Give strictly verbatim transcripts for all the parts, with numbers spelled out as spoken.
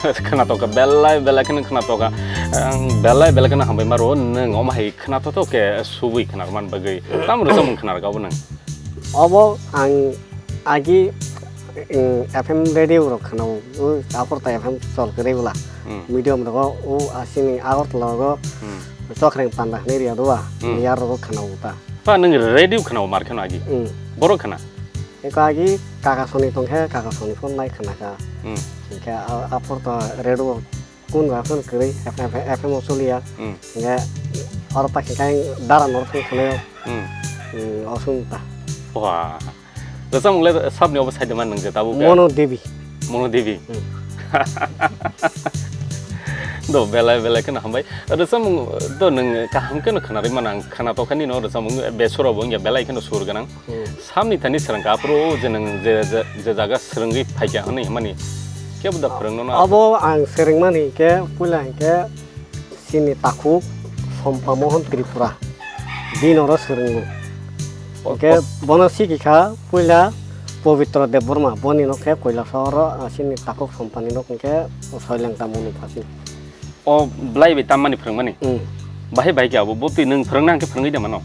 Khwnatok kha, belai belai kheno khwnatok kha. Ang belai belai kheno hambai maro, nwng omo hai khwnatok tok khe subui khwnaman bagwi. Tamo rwchapmung khwna rwkha obo nwng? Obo ang agi, mm, F M radio rok khwnao, o Aporta F M chol kwrwi bwla. Hmm. Medium rogo, o asini Agartala rogo, Hmm. Chokreng Panda hwnwi riya do ba, Hmm. yar rogo khwnao ta. Ba nwng radio khwnao mar kheno agi? Hmm. Borok khwna? Eko agi Kakasoni tongkhe, Kakasoni phone nai khwna kha. Hmm. Hinkhe a, Aporta radio Kun ba kun kwrwi, F M, F M o choliya. Hmm. Hinkhe oro pakhe khe dara norok thang thangnaio. Hmm. Hmm, o sung ta. Wah. Rwchapmung le sabni obo saide man nwng je tabuk khe? Mono Devi. Mono Devi. Hmm. Do belai belai kheno hambai. Rwchapmung do nwng kaham kheno khwnarwi mano, ang khwna tokha nini o rwchapmung, besoro bo wngya belai kheno sur gwnang. Hmm. Samni thani swrwng kha, aphuru je nwng je, je, je jaga swrwngwi phaikha hwnwi hwnmani kebo da phwrwngno na? Abo ang swrwngmani hinkhe puila hinkhe chini takhuk Sompa Mohan Tripura, bini oro swrwngo. O, hinkhe o. Bono sikhi kha puila Pabitra Debbarma, boni nok khe Kailashahar o, ah, chini takhuk Sompani nok hinkhe Soileng Tamoni phasi. O bwlai bai tammani phwrwngmani? Hmm. Bahai bahai khe abo, bo twi nwng phwrwngna hwnkhe phwrwngwi de mano?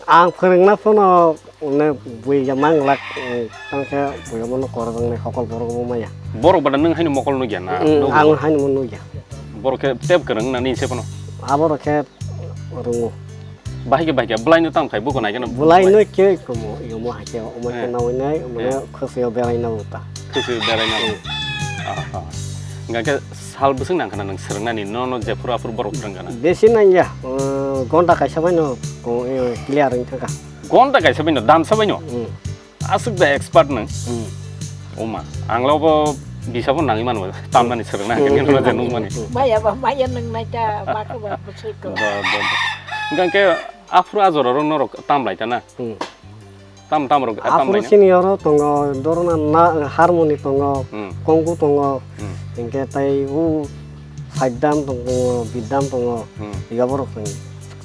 Ang phwrwngna phano, ne, buiya manglak, eh, tangkhe buiya bono koroknai hokol borok bo maya. Borok bada nwng haino mokol nukya na? Mm, nukgo. Ang haino mo nukya. Borok khe tep kwrwng na nini se phano? Aborok khe rwngo. Bahai khe bahai khe bwlai no tamo khai buko nai kheno. Bwlai no khe komo, yomo hai khe, omo khe Eh. Nawi nai, omo Eh. Khwsio berai na uta. Khwsio berai na. Mm. Aha. Hingkha khe sal bwswk nang khana nwng swrwngnani, no, no jephuru aphuru borok swrwng khana? Besi nangya, uh, gonta kaisa bai no, uh, clear wng thangkha. Gonta kaisa bai no, dansa bai no? Hmm. Aswk da expert nwng? Hmm. Oma, ang lo bo bisa bo nangwi mano, tamnani swrwngna hwnkhe nini no je nukmani. Hmm. Maya ba, maya nang nai ta, ma khe ba bwswk ko. Do, do, do. Hingkha khe aphuru a jora ro norok tam lai ta na? Hmm. Tam, tam rok, tam Aphuru lai na? Sini oro tongo, dorona na, harmoni tongo, Hmm. Kongku tongo, Hmm. Hinkhe tai u Saidam tongo, Bidam tongo, Hmm. Yaborok tongo.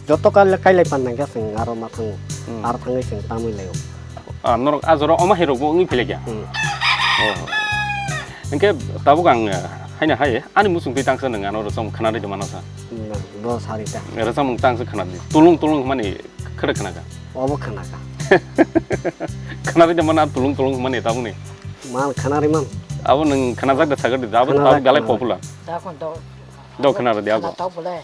Joto kailai, kailai pan nangkhe chwng aro ma thango, Hmm. Aro thangwi chwng tamwi laio. Ah, norok a jora oma hai rokbo wngwi philai kha? Hmm. Oh. Hinkhe tabuk ang, eh, haino hai, ani muchung twi tangsa nwng ano rwchapmung khwnarwi tongmano sa. Na, bo sari ta. Rwchapmung tangsa khwnarwi. Tulung tulung hwnmani Khwrwk khwnakha. Obo khwnakha. Khwnarwi de mano tulung tulung hwnmani tabukni. Mal khwnarwi man. Abo nwng khwnajak da sagadi, abo, khwnajak, abo belai khwnajak. Popular. Da khon do. Do khwnarwi de abo. Khwnatok bole.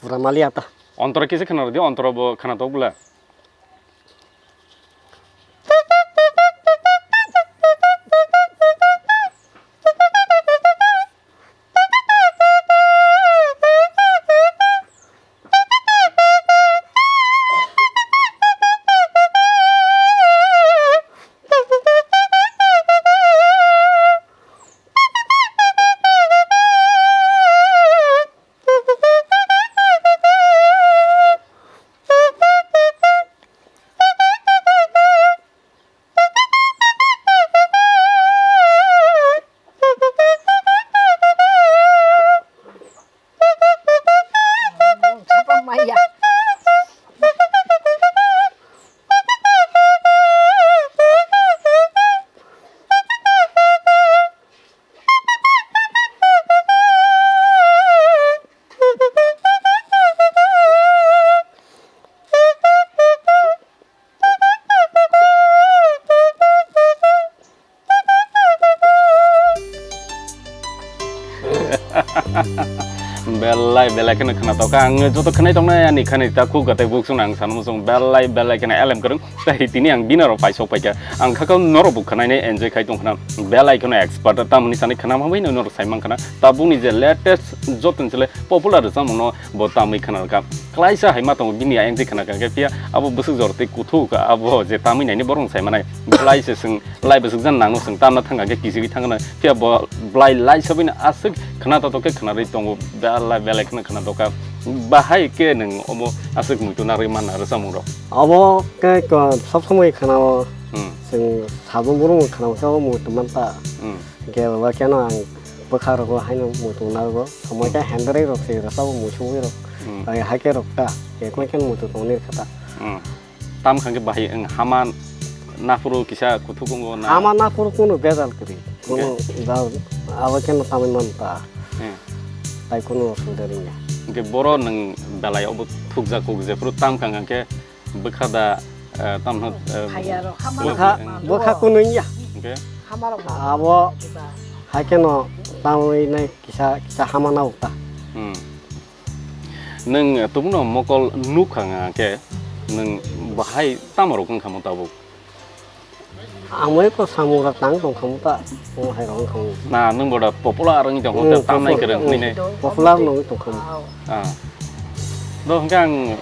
Pura mali ata. Ontoro kisa khana rwdi, ontoro bo khana tok bwla. Belai, belai kheno khwnatok kha. Ang joto khwnai tongnai ani khani ta khuk gatai buk sung ang sanu sung belai, belai kheno elem kwrwng. Tai tini ang bini aro paisok paikha. Ang kha kha norok bo khwnainai enjoy khai tong khna. Belai kheno expert, tamoni sanai khna ma bai norok sai man khna. Tabukni je latest joto ni chwle popular rwchapmung no bo tamwi khna kha. Klaisa hai ma tongo bini ayang twi khna kha khe phiya abo bwswk jor twi kuthuk abo je tamwi naini borok sai manai. Belai se swng lai bwswk jan nangno swng tamna thang kha khe kichigwi thang khna. Phiya bo belai lai sabwi no aswk khna to to khe khna rwi tongo. Belai belai kheno khna to kha. Bahai khe nwng omo aswk muitu narwi manna rwchapmung rok. Obo khe ko sob somoi khwnao. Hmm. Chwng sabung burung khwnao khe obo muitu man ta. Hmm. Hwnkhe obo kheno ang bwkha rogo haino muitu narwgo. Somoi khe hendrek rok se rwchabo muisungwi rok. Hmm. Ai hai khe rok ta. Ekoi khe muitu tongni kha ta. Hmm. Tam khang khe bahai wng hama naphuru kisa kuthuk wngo na? Hama naphuru kunu bejal kwrwi. Kunu hwnkhe? Jao, abo kheno tamwi man ta. Hmm. Tai kunu osubida rwya. Hwnkhe boro nwng belai obo thukjak kuk jephuru tam khang khe bwkha da, eh, tamno, eh, Phaiya rok hama bwkha, rok bwkha kunu wngya. Hwnkhe? Hama rok abo hai kheno tamwi nai kisa, kisa hama na ukta. Hmm. Nwng tubukno mokol nuk kha khe nwng bahai tamo rok wng kha mo tabuk? Ang bai ko samung rok tang tong kha mo ta, o hai rok wng kha mo. Na nwng boda popular wng tong kha, hmm, tam nai kwrwng nini. Popular no wng tong kha mo. Ah. Do hwnkhe ang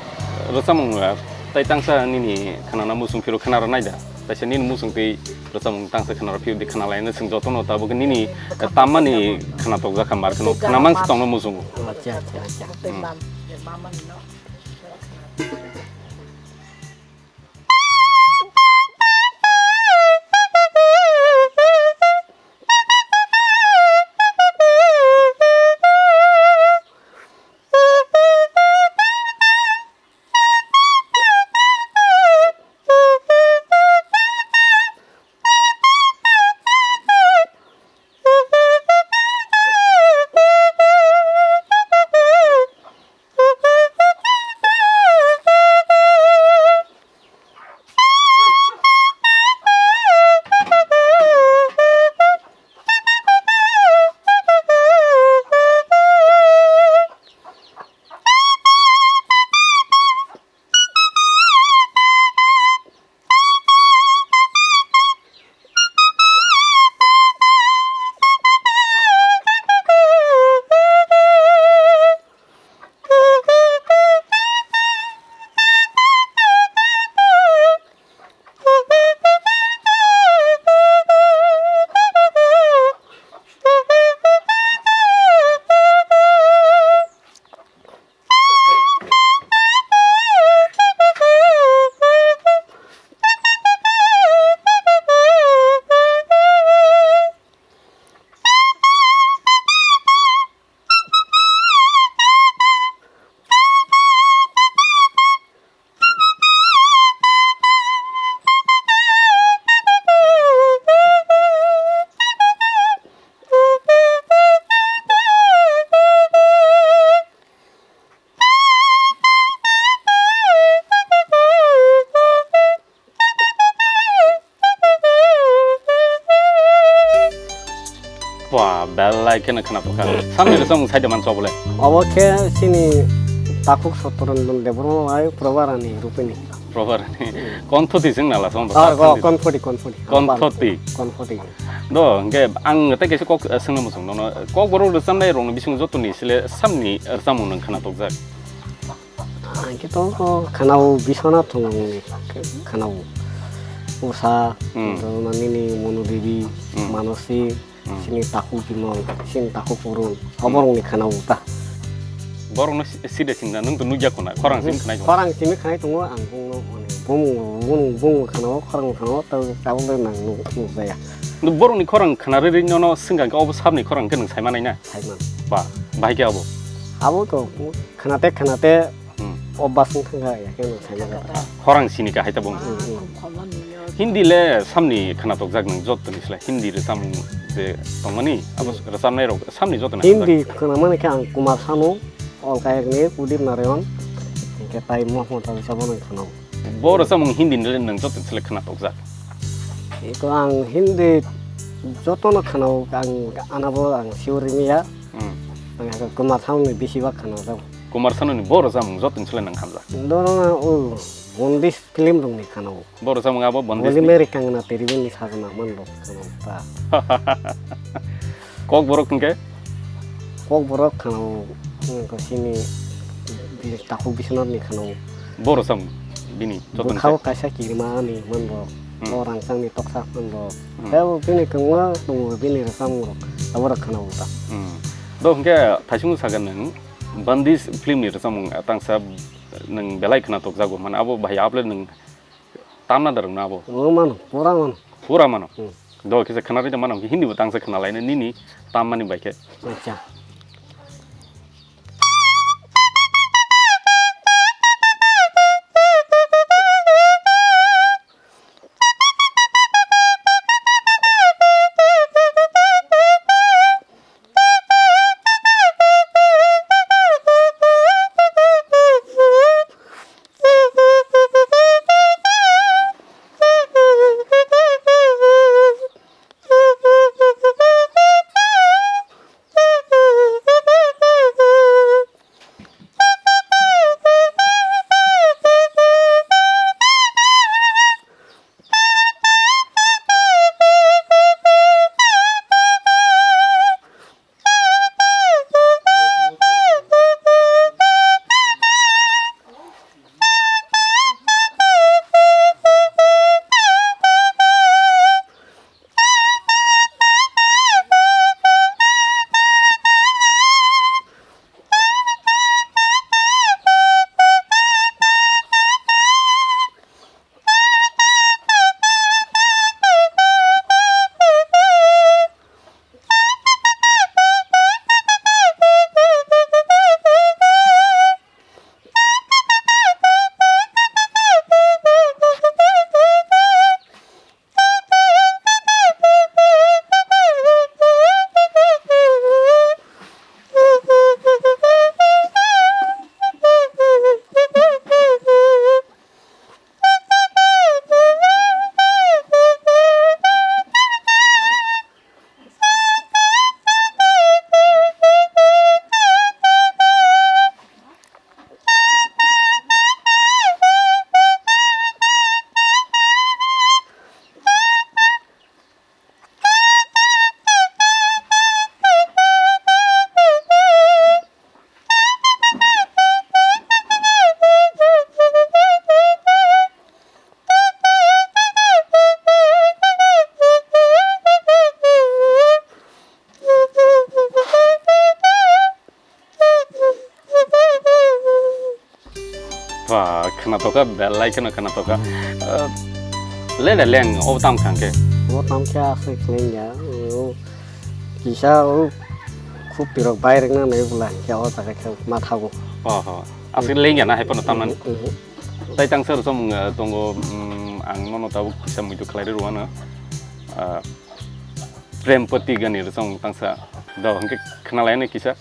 rwchapmung, ah, tai tangsa nini khwnana muchung phiro khwna rw nai da. Kaisa nini muchung twi rwchapmung tangsa khwna rw phiyok di khwna laina chwng jotono tabuk nini, eh, tammani khwna tokjak kha mar khwno khwna mang se tongno muchungo. Acha, acha, acha. Hmm. Ba, belai kheno khwna tongkha. Samni rwchapmung saida mansa obole? Obo khe chini takhuk Sotorondon Debbarma bai Probarani Rupini. Probarani. Konthoti jeng nala song. Ah, Konthoti. Konthoti, Konthoti. Konthoti. Do, hwnkhe ang tei kaisa kok, eh, swngna muchung nono. Kokborok rwchapnai rokni bising jotoni sile samni rwchapmung nwng khwna tokjak? Ang khe to, to khwnao Biswanath Thongmani khwnao. Usa, hmm, to nini Monu Devi, hmm, Manosi, hmm, sini takhuk Bimal, sini takhuk Purun. Hmm. Oborokni khwnao ta. Borokno si-, side sinda nwng to nukya khuna, khorang simi khwnai tongo. Khorang simi khwnai tongo, ang bungno mane bung, bung, bung khwnao, khorang khwnao, ta tabuk le nang nuk, nukjaya. Borokni khorang khwnarwi nono swngkha khe obo sabni khorang khe nwng sai manai na? Sai man. Ba, bahai khe abo? Abo to khwnate khwnate, hmm, obas wng thangkha ya khe nwng sai manai. Khorang sini kha hai ta bung. Hmm, hmm. Hindi le samni khwna tokjak nwng jotoni sle Hindi rwchapmung je tongmani abo, hmm, rwchapnai rok samni jotoni Hindi hamjak. Khwnamani khe ang Kumar Sanu, Olka Yagnik, Udit Narayan, hwnkhe tai Mohammad Ali Sabo nwng khwnao. Bo rwchapmung Hindi ni le nwng joto select khwna tokjak? Eko ang Hindi jotono khwnao, ang anabo ang sure wngya. Hmm. Ang eko kwma thangni bisi bak khwnajak. Kumar Sanu ni bo rwchapmung joto ni slai nang hamjak. Dorona o Bondis film rok ni khana o. Bo rwchapmung abo Bondis Boli ni. Meri kangna teri bini sajna man rok khana o ta. Kokborok hwnkhe? Kokborok khana o, wngkha sini bi-, takhuk Biswanath ni khana o. Bo rwchapmung bini joto ni slai. Bwkha o kaisa kirima ni man rok. Hmm. O rangchak ni toksa man rok. Hmm. Tei bo bini kwbangma tongo bini rwchapmung rok. Abo rok khana o ta. Hmm. Do hwnkhe thaisung sakha nwng Bondis film ni rwchapmung tangsa nwng belai khwnathok jago, mane abo bahai aple nwng tamna da rwngno abo? O mano, pura mano. Pura mano? Hmm. Do kisa khwna rwdi mano, Hindi bo tangsa khwna laino nini tammani bai khe. Acha. Ba, khwnathokha, belai kheno khwnathokha. Eh, le de leng, obo tam khang khe. Obo tam khe aswk leng ya. O, kisa o khupirok bai rwkna nai bwla hinkhe o jaga khe ma thago. Oho. Aswk leng ya na hai phano tamnani. Mhm, mhm. Tai tangsa rwchapmung, eh, tongo, mm, ang nono tabuk kisa muitu khlai rwano. Ah, Prem Pati Gani rwchapmung tangsa. Do, hwnkhe khna lai nai kisa.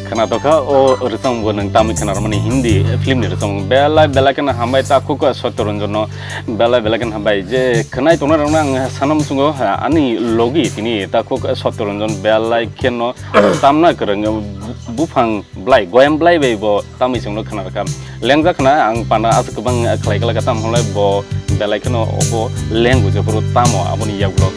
Khwnathok kha o rwchapmung bo nwng tamwi khwnarwmani Hindi film ni rwchapmung. Belai belai kheno hambai takhuk Satya Ranjan no, belai belai kheno hambai je khwnai tongnai rok no ang sana muchungo, ani logi tini takhuk Satya Ranjan belai kheno tamna kwrwng buphang blai goyam blai bai bo tamwi chwngno khwna rwkha. Lengjak khwna ang panda aswk kwbang khlai glak tam hwnlai bo belai kheno obo leng bujo phuru tamo aboni yagulo.